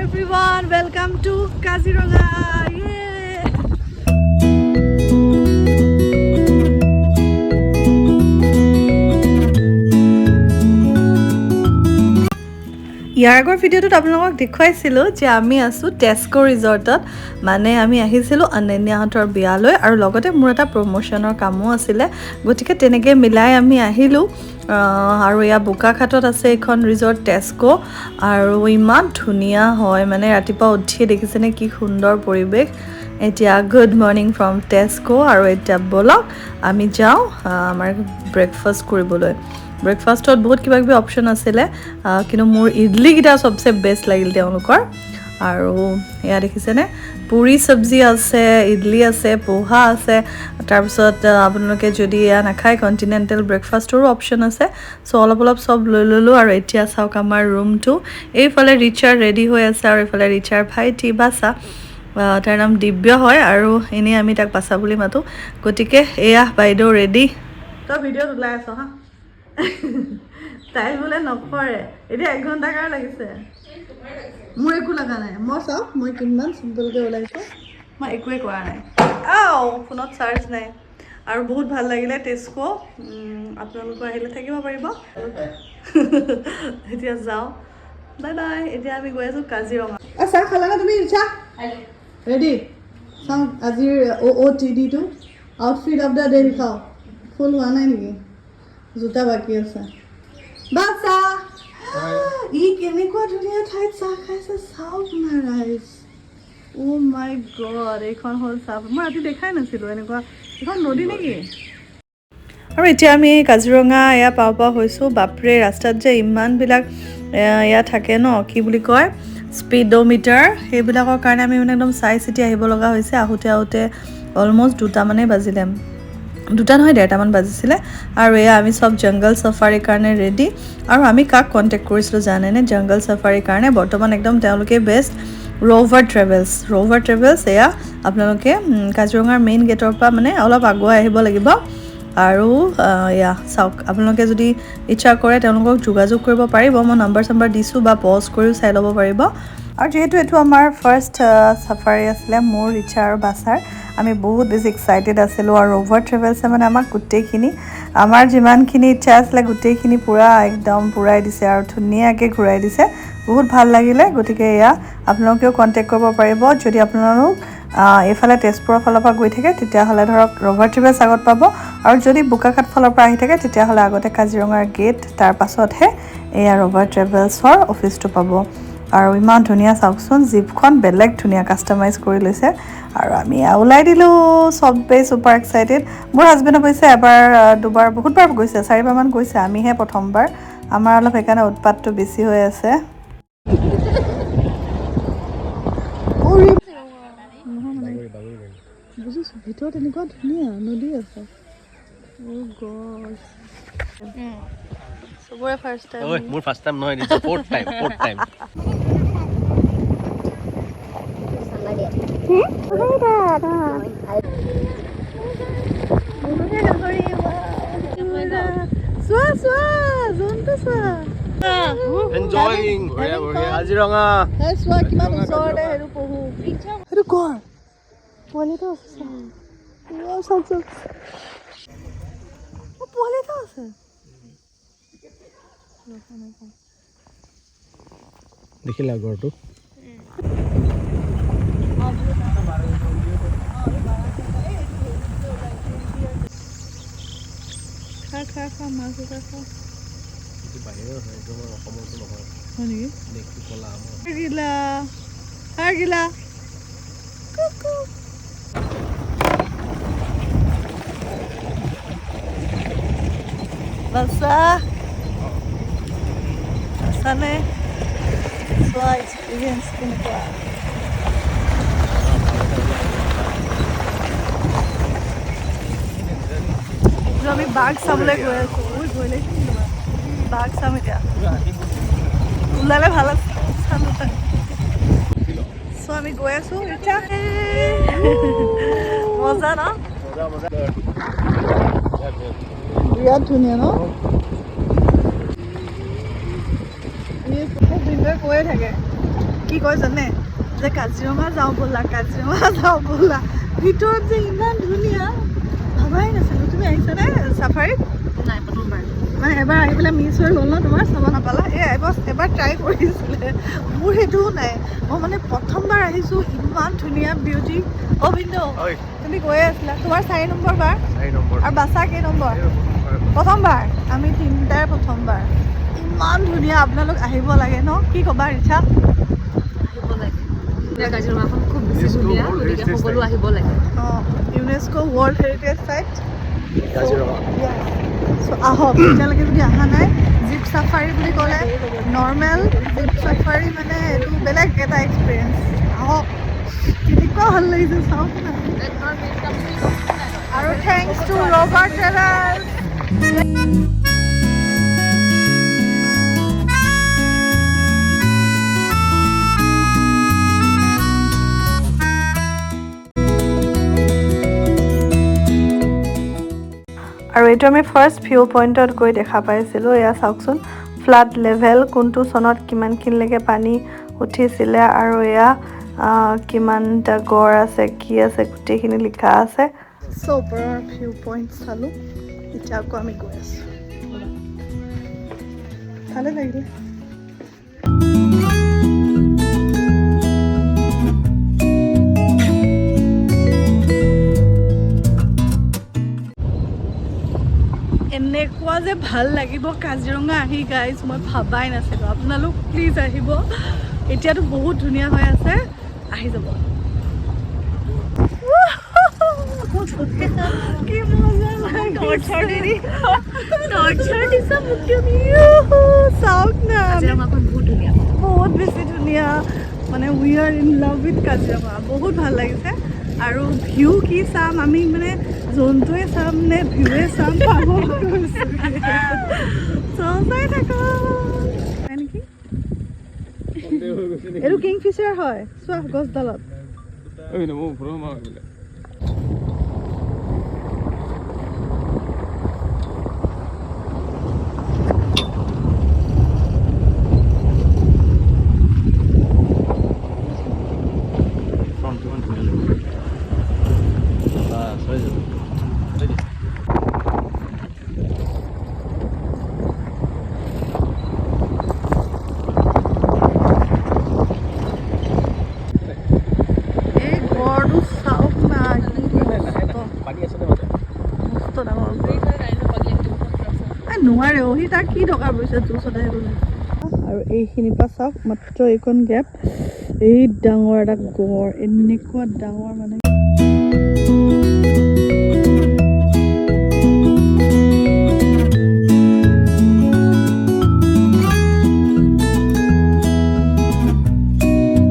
Everyone, welcome to Kaziranga. Yeah! ইয়াৰ আগৰ ভিডিঅ'টোত আপোনালোকক দেখুৱাইছিলোঁ যে আমি আছোঁ টেস্কো ৰিজৰ্টত। মানে আমি আহিছিলোঁ অনন্যাহঁতৰ বিয়ালৈ আৰু লগতে মোৰ এটা প্ৰমোশ্যনৰ কামো আছিলে, গতিকে তেনেকৈ মিলাই আমি আহিলোঁ। আৰু এয়া বোকাখাটত আছে এইখন ৰিজৰ্ট টেস্কো, আৰু ইমান ধুনীয়া হয়, মানে ৰাতিপুৱা উঠিয়ে দেখিছেনে কি সুন্দৰ পৰিৱেশ। এতিয়া গুড মৰ্ণিং ফ্ৰম টেস্কো। আৰু এতিয়া ব'লক আমি যাওঁ আমাৰ ব্ৰেকফাষ্ট কৰিবলৈ। ব্ৰেকফাষ্টত বহুত কিবা কিবি অপশ্যন আছিলে, কিন্তু মোৰ ইডলিকেইটা চবচে বেষ্ট লাগিল তেওঁলোকৰ। আৰু এয়া দেখিছেনে, পুৰি চব্জি আছে, ইডলি আছে, পোহা আছে। তাৰপিছত আপোনালোকে যদি এয়া নাখায় কণ্টিনেণ্টেল ব্ৰেকফাষ্টৰো অপশ্যন আছে। চ' অলপ অলপ চব লৈ ল'লোঁ। আৰু এতিয়া চাওক আমাৰ ৰুমটো, এইফালে ৰিচাৰ ৰেডি হৈ আছে আৰু এইফালে ৰিচাৰ ভাইটি বাছা, তাৰ নাম দিব্য হয় আৰু এনেই আমি তাক বাছা বুলি মাতোঁ। গতিকে এয়া বাইদেউ ৰেডি। তই ভিডিঅ'ত ওলাই আছ? হা, তাই বোলে নকৰে। এতিয়া এক ঘণ্টা কাৰ লাগিছে? মোৰ একো লগা নাই। মই চাওক, মই কিমান চিম্পলকৈ ওলাইছোঁ, মই একোৱেই কৰা নাই। আও, ফোনত চাৰ্জ নাই। আৰু বহুত ভাল লাগিলে টেস্কো, আপোনালোকো আহিলে থাকিব পাৰিব। এতিয়া যাওঁ, বাই বাই। এতিয়া আমি গৈ আছোঁ কাজিৰঙা। চাহ খালানে তুমি ৰিচা? ৰেডি? চাওঁ আজিৰ অ' অ' টি ডিটো, আউটফিট অফ the day লিখাওঁ। ফুল হোৱা নাই নেকি? জোতা বাকী আছে। বাছা, ই কেনেকুৱা ধুনীয়া ঠাইত চাহ খাইছে চাওক না ৰাইজ। অ' মাই গড, এইখন হ'ল চাহ। মই ৰাতি দেখাই নাছিলোঁ এনেকুৱা। এইখন নদী নেকি? আৰু এতিয়া আমি কাজিৰঙা এয়া পাওঁ পাওঁ হৈছোঁ। বাপৰে, ৰাস্তাত যে ইমানবিলাক এয়া থাকে ন, কি বুলি কয়, স্পীডোমিটাৰ, সেইবিলাকৰ কাৰণে আমি মানে একদম চাই চিতি আহিব লগা হৈছে। আহোঁতে আহোঁতে অলমষ্ট দুটামানেই বাজিলে, দুটা নহয় 1:30মান বাজিছিলে। আৰু এয়া আমি চব জংগল চাফাৰীৰ কাৰণে ৰেডি। আৰু আমি কাক কণ্টেক্ট কৰিছিলোঁ জানেনে জংগল চাফাৰীৰ কাৰণে? বৰ্তমান একদম তেওঁলোকে best, Rover travels. Rover travels, এয়া আপোনালোকে কাজিৰঙাৰ মেইন গেটৰ পৰা মানে অলপ আগুৱাই আহিব লাগিব। আৰু এয়া চাওক, আপোনালোকে যদি ইচ্ছা কৰে তেওঁলোকক যোগাযোগ কৰিব পাৰিব। মই নাম্বাৰ চাম্বাৰ দিছোঁ বা পজ কৰিও চাই ল'ব পাৰিব। আৰু যিহেতু এইটো আমাৰ ফাৰ্ষ্ট চাফাৰী আছিলে মোৰ, ৰিচা আৰু বাছাৰ, আমি বহুত বেছি এক্সাইটেড আছিলোঁ। আৰু ৰ'ভাৰ ট্ৰেভেলছে মানে আমাক গোটেইখিনি, আমাৰ যিমানখিনি ইচ্ছা আছিলে গোটেইখিনি পূৰা একদম পূৰাই দিছে আৰু ধুনীয়াকৈ ঘূৰাই দিছে। বহুত ভাল লাগিলে। গতিকে এয়া আপোনালোকেও কণ্টেক্ট কৰিব পাৰিব। যদি আপোনালোক এইফালে তেজপুৰৰ ফালৰ পৰা গৈ থাকে, তেতিয়াহ'লে ধৰক ৰ'ভাৰ ট্ৰেভেলছ আগত পাব, আৰু যদি বোকাখাট ফালৰ পৰা আহি থাকে, তেতিয়াহ'লে আগতে কাজিৰঙাৰ গেট, তাৰ পাছতহে এয়া ৰ'ভাৰ ট্ৰেভেলছৰ অফিচটো পাব। আৰু ইমান ধুনীয়া চাওকচোন, জীপখন বেলেগ ধুনীয়া কাষ্টমাইজ কৰি লৈছে। আৰু আমি এয়া ওলাই দিলোঁ, চবেই ছুপাৰ এক্সাইটেড। মোৰ হাজবেণ্ড অৱশ্যে এবাৰ দুবাৰ বহুতবাৰ গৈছে, চাৰিবাৰমান গৈছে, আমিহে প্ৰথমবাৰ। আমাৰ অলপ সেইকাৰণে উৎপাতটো বেছি হৈ আছে। বুজিছোঁ, ভিতৰত এনেকুৱা ধুনীয়া নদী আছে। গছ চবৰে ফাৰ্ষ্ট টাইম। ঐ, মোৰ ফাৰ্ষ্ট টাইম নহয়, ফ'ৰ্থ টাইম, ফ'ৰ্থ টাইম। চোৱা চোৱা, জোনটো চোৱা। এনজয়িং, বঢ়িয়া বঢ়িয়া কাজিৰঙা। এই চোৱা, কিমান ওচৰতে সেইটো পহু, সেইটো গড় পোৱালি এটা আছে। চোৱা। ৱাও, চাওক চাওক, অ, পোৱালি এটা আছে। দেখিলা গড়টো? খা খা খা, মাছ এটা খা। এইটো বাহিৰৰ হয়, এইটো আমাৰ অসমৰটো নহয়। হয় নেকি? নেকটো ক'লা আমাৰ। গিলা গিলা কুকু। বাছা আছানে? চোৱা, এক্সপিৰিয়েঞ্চ কেনেকুৱা? এইটো আমি বাঘ চাবলৈ গৈ আছো। ঐ, ভয় লাগিছে নেকি তোমাৰ? বাঘ চাম এতিয়া, ওলালে ভাল আছে, চাম। চ' আমি গৈ আছো এতিয়া। মজা ন? মজা মজা। বিৰাট ধুনীয়া ন? ভিনদেউৱে কৈয়ে থাকে। কি কয় জানে যে কাজিৰঙা যাওঁ ব'লা, কাজিৰঙা যাওঁ ব'লা। ভিতৰত যে ইমান ধুনীয়া, ভবাই নাছিলোঁ। তুমি আহিছানে চাফাৰীত? নাই, প্ৰথমবাৰ। মানে এবাৰ আহি পেলাই মিছ হৈ গ'ল ন তোমাৰ, চাব নাপালা। এই এবাৰ এবাৰ ট্ৰাই কৰিছিলে, মোৰ সেইটোও নাই। মই মানে প্ৰথমবাৰ আহিছোঁ, ইমান ধুনীয়া বিউটি। অ' ভিনদেউ, তুমি গৈয়ে আছিলা। তোমাৰ 4 নম্বৰ বাৰ। 4 নম্বৰ। আৰু বাছা কেই নম্বৰ? প্ৰথমবাৰ। আমি তিনিটাৰ প্ৰথমবাৰ। ইমান ধুনীয়া, আপোনালোক আহিব লাগে ন? কি ক'বা ৰিচা? আহিব লাগে। কাজিৰঙাখন খুব বেছি ধুনীয়া, গতিকে সকলো আহিব লাগে। অঁ, UNESCO world heritage site Kaziranga. চ' আহক, এতিয়ালৈকে যদি অহা নাই। জীপ চাফাৰী বুলি ক'লে নৰ্মেল জীপ চাফাৰী মানে এইটো বেলেগ এটা এক্সপিৰিয়েঞ্চ। আহক, কেনেকুৱা ভাল লাগিছে চাওক না। আৰু thanks two ৰবাৰ ট্ৰেভেলছ। আৰু এইটো আমি ফাৰ্ষ্ট ভিউ পইণ্টত গৈ দেখা পাইছিলোঁ। এয়া চাওকচোন, ফ্লাড লেভেল কোনটো চনত কিমানখিনিলৈকে পানী উঠিছিলে আৰু এয়া কিমানটা গড় আছে, কি আছে, গোটেইখিনি লিখা আছে। চ' ওপৰৰ ভিউ পইণ্ট চালোঁ, এতিয়া আকৌ আমি গৈ আছোঁ। ভালে লাগিলে। এনেকুৱা যে ভাল লাগিব কাজিৰঙা আহি গাইজ, মই ভাবাই নাছিলোঁ। আপোনালোক প্লিজ আহিব, এতিয়াতো বহুত ধুনীয়া হৈ আছে, আহি যাব। কি মজা। চাওক না, কাজিৰঙাখন বহুত ধুনীয়া। বহুত বেছি ধুনীয়া। মানে we are in love with Kaziranga. বহুত ভাল লাগিছে। আৰু ভিউ কি চাম আমি, মানে জন্তুৱে চাম নে ভিউৱে চাম, পাগল হৈ গৈছোঁ। চ' চাই থাকক। হয় নেকি এইটো? কিংফিচাৰ হয়, চোৱা গছডালত। ফ্ৰণ্টটো ইমান ধুনীয়া লাগিব। বাছ, হৈ যাব। ৰেডি। এই গড়টো চাওক না, কি মস্ত। পানী আছে নে মাজত? মস্ত ডাঙৰ গড়। এই নোৱাৰে অ', সি তাৰ কি দৰকাৰ পৰিছে জুচত আহিবলৈ? আৰু এইখিনিৰ পৰা চাওক, মাত্ৰ এইকণ গেপ, এই ডাঙৰ এটা গড়, এনেকুৱা ডাঙৰ মানে।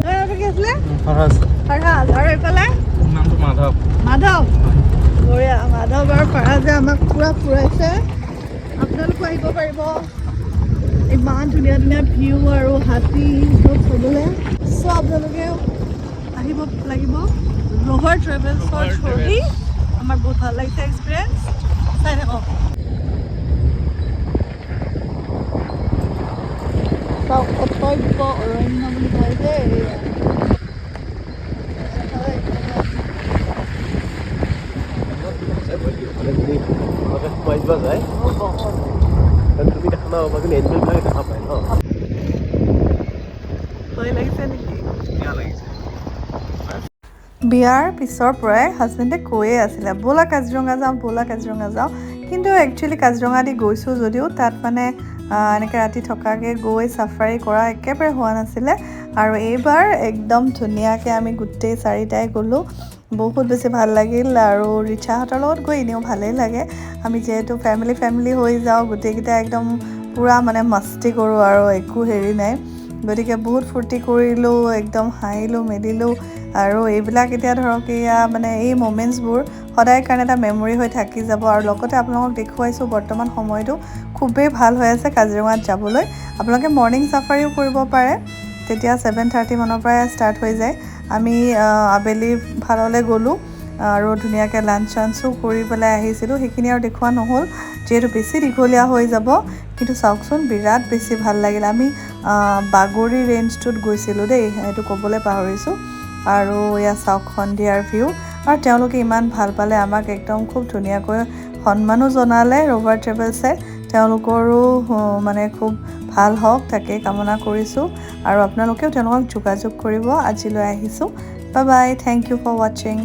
এই নামটো কি আছিলে? ফাৰহাজ। ফাৰহাজ। আৰু এইফালে? নামটো মাধৱ। মাধৱ। বঢ়িয়া। মাধৱ আৰু ফাৰহাজে আমাক পূৰা ফুৰাইছে। আপোনালোকো আহিব পাৰিব, ইমান ধুনীয়া ধুনীয়া ভিউ আৰু হাতী চব চাবলৈ। চ' আপোনালোকেও আহিব লাগিব ৰভাৰ ট্ৰেভেলছৰ থ্ৰুদি। আমাৰ বহুত ভাল লাগিছে এক্সপিৰিয়েঞ্চ। চাই থাকক। চাওক, অটব্য অৰণ্য বুলি কয় যে এয়া। মানে যদি তোমালোকে সোমাই যোৱা যায়, কাৰণ তুমি দেখা নাপাবা, কিন্তু এনিমেলবিলাকে দেখা পায় ন। ভয় লাগিছে নেকি? ধুনীয়া লাগিছে। বিয়াৰ পিছৰ পৰাই হাজবেণ্ডে কৈয়ে আছিলে, ব'লা কাজিৰঙা যাওঁ, ব'লা কাজিৰঙা যাওঁ। কিন্তু একচুৱেলি কাজিৰঙা দি গৈছোঁ যদিও তাত মানে এনেকৈ ৰাতি থকাকৈ গৈ চাফাৰী কৰা একেবাৰে হোৱা নাছিলে। আৰু এইবাৰ একদম ধুনীয়াকৈ আমি গোটেই চাৰিটাই গ'লোঁ, বহুত বেছি ভাল লাগিল। আৰু ৰিচাহঁতৰ লগত গৈ এনেও ভালেই লাগে। আমি যিহেতু ফেমিলি ফেমিলি হৈ যাওঁ, গোটেইকেইটা একদম পূৰা মানে মস্তি কৰোঁ আৰু একো হেৰি নাই। গতিকে বহুত ফূৰ্তি কৰিলোঁ, একদম হাঁহিলোঁ মেলিলোঁ। আৰু এইবিলাক এতিয়া ধৰক এয়া মানে এই মমেণ্টছবোৰ সদায় কাৰণে এটা মেমৰি হৈ থাকি যাব। আৰু লগতে আপোনালোকক দেখুৱাইছোঁ, বৰ্তমান সময়টো খুবেই ভাল হৈ আছে কাজিৰঙাত যাবলৈ। আপোনালোকে মৰ্ণিং চাফাৰীও কৰিব পাৰে, তেতিয়া 7:30 মানৰ পৰাই ষ্টাৰ্ট হৈ যায়। আমি আবেলি ভাললৈ গ'লোঁ। আৰু ধুনীয়াকৈ লাঞ্চ চাঞ্চো কৰি পেলাই আহিছিলোঁ। সেইখিনি আৰু দেখুওৱা নহ'ল, যিহেতু বেছি দীঘলীয়া হৈ যাব। কিন্তু চাওকচোন, বিৰাট বেছি ভাল লাগিল। আমি বাগৰি ৰেঞ্জটোত গৈছিলোঁ দেই, সেইটো ক'বলৈ পাহৰিছোঁ। আৰু এয়া চাওক সন্ধিয়াৰ ভিউ। আৰু তেওঁলোকে ইমান ভাল পালে আমাক, একদম খুব ধুনীয়াকৈ সন্মানো জনালে ৰভাৰ ট্ৰেভেলছে। তেওঁলোকৰো মানে খুব ভাল হওক, তাকে কামনা কৰিছোঁ। আৰু আপোনালোকেও তেওঁলোকক যোগাযোগ কৰিব। আজিলৈ আহিছোঁ, bye bye, thank you for watching.